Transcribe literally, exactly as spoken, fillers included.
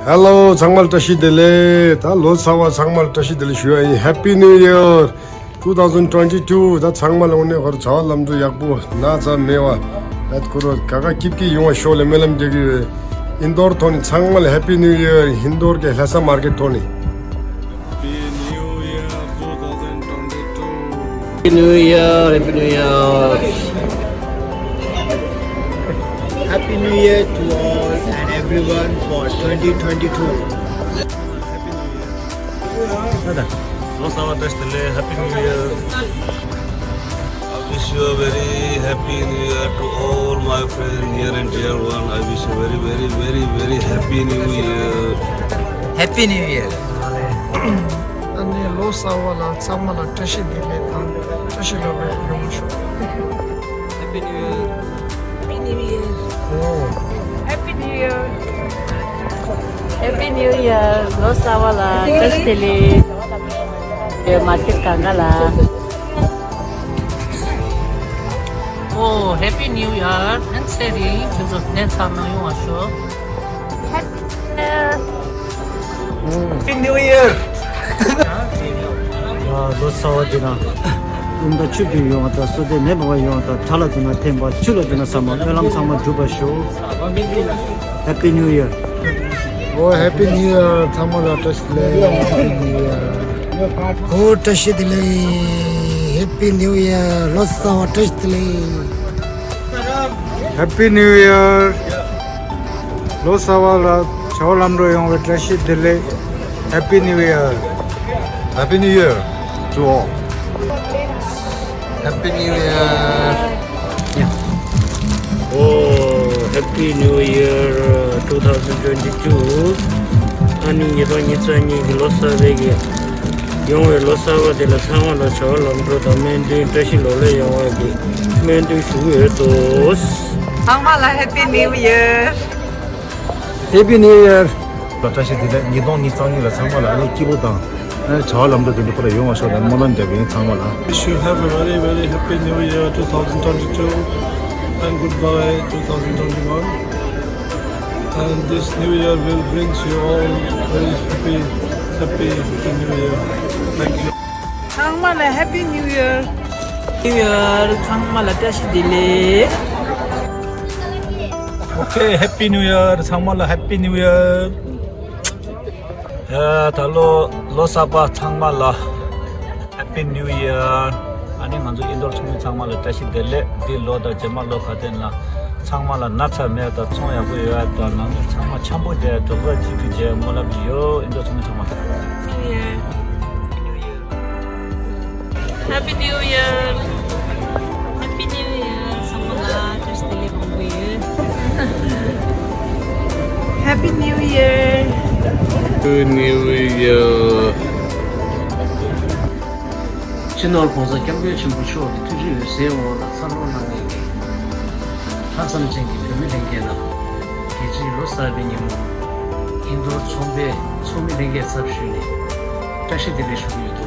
Hello, ཚང་མར་བཀྲ་ཤིས་བདེ་ལེགས། ད་ལོ་གསར་བ་ཚང་མར་བཀྲ་ཤིས་བདེ་ལེགས་ཞུ་ཡ་ཡིན། Happy New Year two thousand twenty-two. ད་ཚང་མ་ལ་དངོས་གནས་ཧོར་བྱ་བ་ལམ་འགྲོ་ཡག་པོ་ན་ཚ་མེད་པ་ཡ་ཁུ་རོ་ག་ག་སྐྱིད་སྐྱིད་ཡོང་བ་ཤོག་ལེ་སྨོན་ལམ་རྒྱག་གི་ཡོད། ཨིན་རྡོར་ཐོག་ནས་ཚང་མ་ལ་Happy New Year. ཨིན་རྡོར་གི་ལྷ་ས་མར་ཀེཊ་ཐོག་ནས། Happy New Year two thousand twenty-two. Happy New Year, Happy New Year. Happy New Year to all and everyone for twenty twenty-two. ལོ་གསར་བ་བཀྲ་ཤིས་བདེ་ལེགས། Happy New Year. I wish you a very happy new year to all my friend, near and dear one. I wish you very, very, very, very happy new year. Happy New Year. ཨ་ནི་ལོ་གསར་བ་ལ་ཚང་མ་ལ་བཀྲ་ཤིས་བདེ་ལེགས་དང་བཀྲ་ཤིས་ལོ་ལེགས་ཡོང་ཤོག Happy New Year. Happy New Year. Happy New Year. Happy New Year. ལོ་གསར་བ་ལ་བཀྲ་ཤིས་བདེ་ལེགས། མར་ཀེཊ་གང་ག་ལ། Oh, Happy New Year. ཨན་སེ་རི་ཁྱོད་ཚོ་ནན་ཚང་ནང་ཡོང་བ་ཤོག Happy New Year. Happy New Year. ལོ་གསར་བ་འདི་ན་རླུང་རྟ་ཆུ་རྒྱུན་ཡོང་བ་དང་བསོད་བདེ་ནད་མང་བ་ཡོང་བ་དང་དགྲ་ལ་འདུག་ན་ཐེམ་པ་ཆུ་ལ་འདུག་ན་ཟ་མ་སྨོན་ལམ་ཚང་མ་འགྲུབ་པར་ཤོག Happy New Year. Oh, Happy New Year. ཚང་མ་ལ་བཀྲ་ཤིས་བདེ་ལེགས། Happy New Year. Oh, བཀྲ་ཤིས་བདེ་ལེགས། Happy New Year. ལོ་གསར་བ་བཀྲ་ཤིས་བདེ་ལེགས། Happy New Year. ལོ་གསར་བ་ལ་བྱ་བ་ལམ་འགྲོ་ཡོང་བའི་བཀྲ་ཤིས་བདེ་ལེགས། Happy New Year. Happy New Year to all. Happy New Year. Oh, Happy New Year two thousand twenty-two. ཨ་ནི་ཉིས་སྟོང་ཉི་ཤུ་རྩ་གཉིས་ཀྱི་ལོ་གསར་པའི་གི་ཡོང་བའི་ལོ་གསར་པ་དེ་ལ་ཚང་མ་ལ་བྱ་བ་ལམ་འགྲོ་དང་སྨོན་འདུན་བཀྲ་ཤིས་ལོ་ལེགས་ཡོང་བའི་གི་སྨོན་འདུན་ཞུ་གི་ཡོད་དོ། ཚང་མ་ལ་Happy New Year. Happy New Year. བཀྲ་ཤིས་བདེ་ལེགས། ཉིས་སྟོང་ཉི་ཤུ་རྩ་གཉིས་ལ་ཚང་མ་ལ་ཨ་ནི་སྐྱིད་པོ་དང་ཨ་ནི་བྱ་བ་ལམ་འགྲོ་དེ་འདྲ་ཁོ་ལ་ཡོང་བ་ཤོག་ལ་སྨོན་ལམ་རྒྱག་གི་ཡིན་ཚང་མ་ལ། Wish you have a very, very happy new year two thousand twenty-two and goodbye two thousand twenty-one. And this new year will bring you all very happy, happy, happy new year. Thank you. ཚང་མ་ལ་Happy New Year. New Year. ཚང་མ་ལ་བཀྲ་ཤིས་བདེ་ལེགས། Okay, Happy New Year. ཚང་མ་ལ་Happy New Year. ཡ་ད་ལོ་ལོ་གསར་པ་ཚང་མ་ལ་Happy New Year. ཨ་ནི་ང་ཚོ་ཨིན་རྡོར་ཚོགས་མི་ཚང་མ་ལ་བཀྲ་ཤིས་བདེ་ལེགས། འདི་ལོ་དང་རྗེས་མ་ལོ་ག་དེ་ན་ཚང་མ་ལ་ན་ཚ་མེད་དང་ཚོང་ཡག་པོ་ཡོད་ཡ་དང་ནང་མི་ཚང་མ་འཆམ་པོ་བསྡད་ཡ་རྡོག་རྩ་གཅིག་སྒྲིལ་བྱས་སྨོན་ལམ་ཡོད། ཨིན་རྡོར་ཚོགས་མི་ཚང་མ་ལ། Happy New Year. Happy New Year. Happy New Year. ཚང་མ་ལ་བཀྲ་ཤིས་བདེ་ལེགས་མང་པོ་ཡོད། Happy New Year. Happy New Year. སྤྱི་ནོར་༸གོང་ས་༸སྐྱབས་མགོན་ཆེན་པོ་མཆོག་གི་ཐུགས་རྗེ་འོད་ཟེར་འོག་ལ་འཚར་ལོངས་གནང་མཁན་གྱི་ལྷག་བསམ་ཅན་གྱི་བོད་མི་ལྷན་རྒྱས་རྣམས། རྒྱལ་སྤྱིའི་ལོ་གསར་པའི་ཉིན་མོ། ཨིན་རྡོར་ཚོང་པའི་ཚོགས་མི་ལྷན་རྒྱས་ཚབ་ཞུས་ནས་བཀྲ་ཤིས་བདེ་ལེགས་ཞུ་གི་ཡོད།